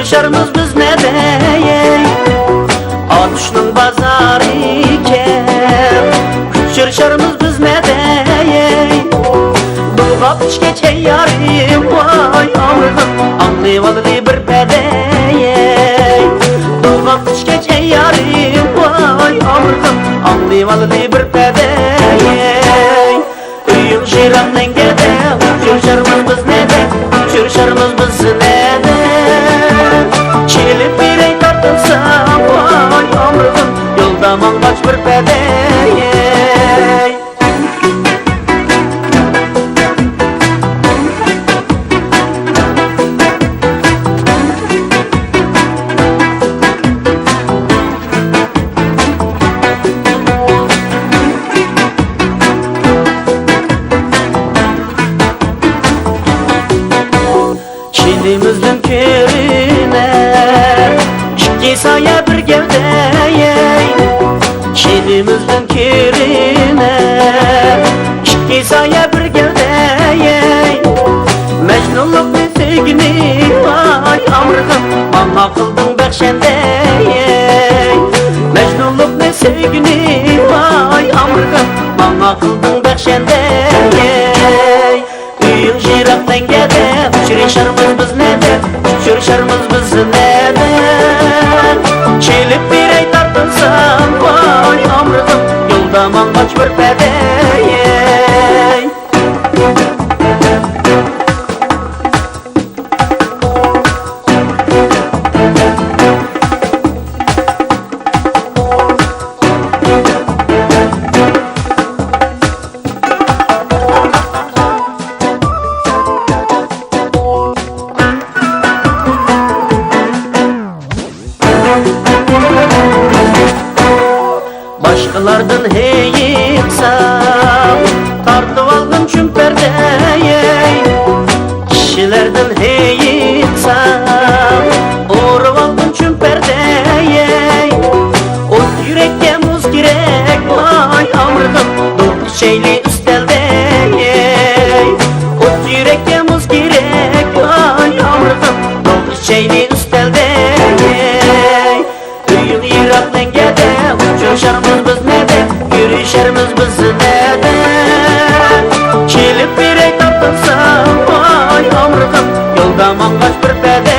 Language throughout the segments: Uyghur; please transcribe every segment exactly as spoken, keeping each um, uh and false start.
ئۇچرىشارمىز بىز نەدە؟ ئاتۇشنىڭ بازارىكەن. ئۇچرىشارمىز بىز نەدە؟ بىلغاپ چۈشكەچ ئەي يارىم، ۋاي ئامرىغىم، ئاڭلىۋالدى بىر پەدە. بىلغاپ چۈشكەچ ئەي يارىم، ۋاي ئامرىغىم، ئاڭلىۋالدى بىر پەدە. ئۆيۈڭ يىراق لەڭگەدە، ئۇچرىشارمىز بىز نەدە؟ ئۇچرىشارمىز بىز نەدە؟ چېلىپ بېرەي تارتىنسام، ۋاي ئامرىغىم، يولدا ماڭغاچ بىر پەدە. چىنىمىزدىن كۆرۈنەر ئىككى سايە بىر گەۋدە. چىنىمىزدىن كۆرۈنەر ئىككى سايە بىر گەۋدە. مەجنۇنلۇقنى سۆيگىنى، ۋاي ئامرىغىم، ماڭا قىلدىڭ بەخشەندە. مەجنۇنلۇقنى سۆيگىنى، ۋاي ئامرىغىم، ماڭا قىلدىڭ بەخشەندە. ئۆيۈڭ يىراق لەڭگەدە، ئۇچرىشارمىز بىز نەدە؟ ئۇچرىشارمىز بىز نەدە؟ چېلىپ بېرەي تارتىنسام، ۋاي ئامرىغىم، يولدا ماڭغاچ بىر پەدە. باشقىلاردىن ھېيىقساڭ، تارتىۋالغىن چۈمپەردەي. كىشىلەردىن ھېيىقساڭ، ئۇرۇۋالغىن چۈمپەردەي. ئوت يۈرەككە مۇز كېرەك، ۋاي ئامرىغىم، دوغ ئىچەيلى ئۈستەلدەي. ئوت يۈرەككە مۇز كېرەك، ۋاي ئامرىغىم، دوغ ئىچەيلى ئۈستەلدەي. ئۆيۈڭ يىراق لەڭگەدە، ئۇچرىشارمىز بىز نەدە؟ كۆرۈشەرمىز بىز نەدە؟ كېلىپ بېرەي تارتىنسام، ۋاي ئامرىغىم، يولدا ماڭغاچ بىر پەدە.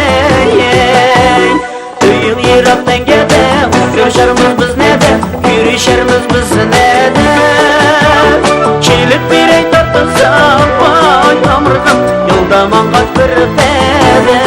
ئۆيۈڭ يىراق لەڭگەدە، ئۇچرىشارمىز بىز نەدە؟ كۆرۈشەرمىز بىز نەدە؟ كېلىپ بېرەي تارتىنسام، ۋاي ئامرىغىم، يولدا ماڭغاچ بىر پەدە.